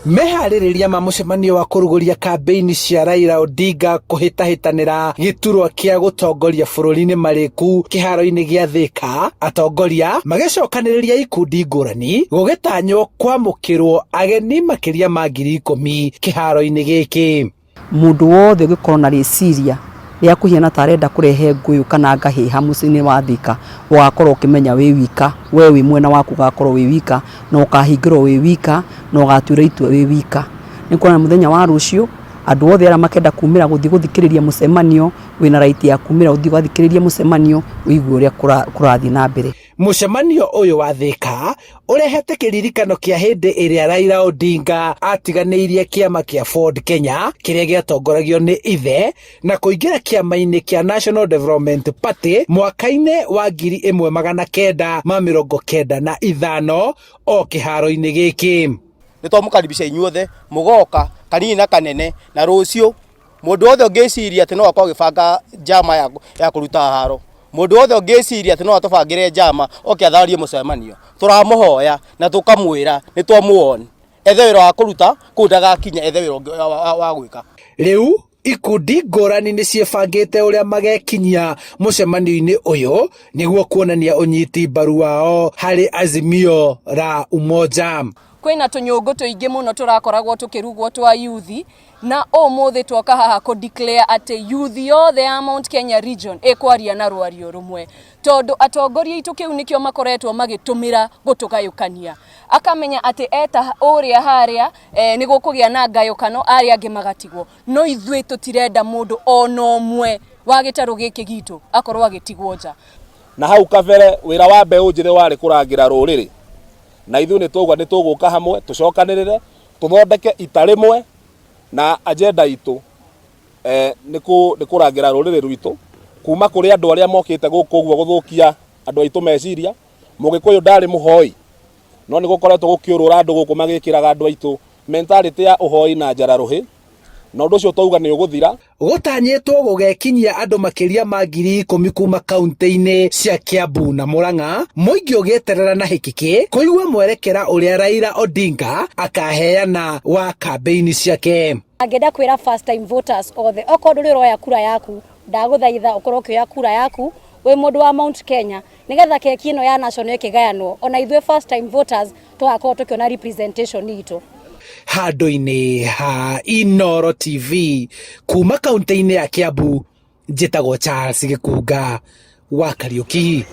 Meharĩrĩria ma mũcemanio wa kũrugũria kambĩini cia Raila Odinga kũhĩtahĩtanĩra gĩturwa kĩa gũtongoria bũrũri nĩ marĩku kĩharo-inĩ gĩa Thika, atongoria magĩcokanĩrĩria ikundi ngũrani gũgĩtanywo kwamũkĩrwo ageni makĩria ma 10,000 kĩharo-inĩ gĩkĩ. Mũndũ wothe ũngĩkorwo na rĩciria rĩa kũhiana ta arenda kũrehe ngũyũ kana ngahĩha mũciĩ-inĩ wa Thika, ũgakorwo ũkĩmenya wĩ wika, we wĩ mwena waku ũgakorwo wĩ wika, na ũkahingĩrwo wĩ wika, na ũgatuĩrwo itua wĩ wika. Nĩ kuona mũthenya wa rũciũ, andũ othe arĩa makenda kumĩra gũthiĩ gũthikĩrĩria mũcemanio, wĩna right ya kumĩra ũthiĩ ũgathikĩrĩrie mũcemanio, ũigue ũrĩa kũrathiĩ na mbere. Mũcemanio ũyũ wa Thika ũrehete kĩririkano kĩa hĩndĩ ĩrĩa Raila Odinga atiganĩirie kĩama kĩa Ford Kenya kĩrĩa gĩatongoragio nĩ ithe na kũingĩra kĩama-inĩ kĩa National Development Party mwaka-inĩ wa 1995 o kĩharo-inĩ gĩkĩ. Nĩ twamũkaribisha inyuothe mũgoka kanini na kanene, na rũciũ mũndũ wothe ũngĩciria atĩ no akorwo agĩbanga njama ya kũruta haro, mũndũ wothe ũngĩciria atĩ no atũbangĩre njama oke atharie mũcemanio, tũramũhoya na tũkamwĩra nĩ twamũon ethe wĩra wa kũruta kũu ndagakinya, ethe wĩra ũngĩ wa gwĩka. Rĩu ikundi ngũrani nĩ ciĩbangĩte ũrĩa magekinyia mũcemanio-inĩ ũyũ nĩguo kuonania ũnyiti mbaru wao harĩ Azimio la Umoja. Kwĩna tũnyũngũ tũingĩ mũno tũrakoragwo tũkĩrugwo twa yuthi, na ũmũthĩ twoka haha kũ declare atĩ yuthi yothe ya Mount Kenya region ĩkwaria na rwario rũmwe, tondũ atongoria aitũ kĩu nĩkĩo makoretwo magĩtũmĩra gũtũgayũkania. Akamenya atĩ eta ũrĩa harĩa nĩ gũkũgĩa na ngayũkano, arĩa angĩ magatigwo, no ithuĩ tũtirenda mũndũ ona ũmwe wa gĩtarũ gĩkĩ gitũ akorwo agĩtigwo nja. Na hau kabere wĩra wa mbeũ njĩthĩ warĩ kũrangĩra rũrĩrĩ, na ithuĩ nĩ twauga nĩ tũgũka hamwe tũcokanĩrĩre tũthondeke ita rĩmwe, na agenda itũ nĩ kũrangĩra rũrĩrĩ rwitũ kuma kũrĩ andũ arĩa mokĩte gũkũ ũguo gũthũkia andũ aitũ meciria. Mũgĩkũyũ ndarĩ mũhoi, no nĩ gũkoretwo gũkĩũrũra andũ gũkũ magĩkĩraga andũ aitũ mentality ya ũhoi na njara rũhĩ, na ũndũ ũcio twauga nĩ ũgũthira. Gũtanyĩtwo gũgekinyia andũ makĩria ma 10,000 kuma kaunti-inĩ cia Kiambu na Murang'a, mũingĩ ũgĩeterera na hĩkĩkĩ kũigua mwerekera ũrĩa Raila Odinga akaheana wa kambĩini ciake. Angĩenda kwĩra first time voters othe, okorwo ndũrĩ ũroya kura yaku, ndagũthaitha ũkorwo ũkĩoya kura yaku wĩ mũndũ wa Mount Kenya, nĩgetha keki ĩno ya national ĩkĩgayanwo, ona ithuĩ first time voters tũgakorwo tũkĩona representation itũ. Handũ-inĩ ha Inoro TV kuma kaunti-inĩ ya Kiambu, njĩtagwo Charles Gĩkunga wa Kariũki.